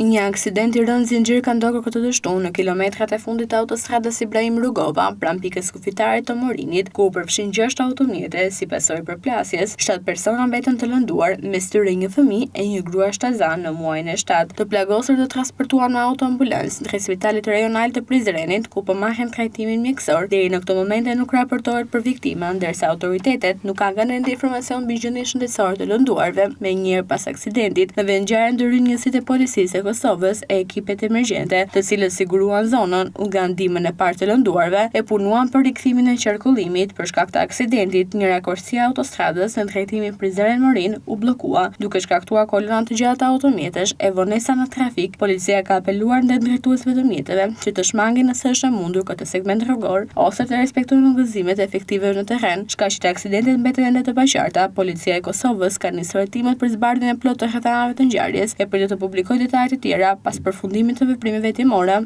Një aksident i rëndë zinxhir ka ndodhur këtë të shtunë në kilometrat e fundit të autostradës Ibrahim Rugova, pranë pikës kufitare të Morinit, ku u përfshinë gjashtë automjete. Si pasojë e përplasjes, shtatë persona mbetën të lënduar, mes tyre një fëmijë e një grua shtatzënë në muajin e shtatë. Të plagosurit u transportuan me autoambulancë drejt Spitalit Rajonal të Prizrenit, ku po marrin trajtimin mjekësor. Deri në këto momente nuk raportohet për viktima, ndërsa autoritetet nuk kanë dhënë ende informacion mbi gjendjen shëndetësore të lënduarve. Menjëherë pas aksidentit, në vendngjarje ndërhynë njësitë e Policisë së Kosovës e ekipet emergjente, të cilët siguruan zonën, u dhanë ndihmën e parë të lënduarve e punuan për rikthimin e qarkullimit. Për shkak të aksidentit, njëra korsi e autostradës në drejtimin Prizren-Morinë u bllokua, duke shkaktuar kolona të gjata automjetesh e vonesa në trafik. Policia ka apeluar ndaj drejtuesve të mjeteve që të shmangin nëse është e mundur këtë segment rrugor ose të respektojnë udhëzimet e efektivëve në terren. Shkaqet e aksidentit mbeten ende të paqarta. Policia e Kosovës ka nisur hetimet për zbardhjen e plotë të rrethanave të ngjarjes e pritet të publikojë detaje të tjera pas përfundimit të veprimeve hetimore.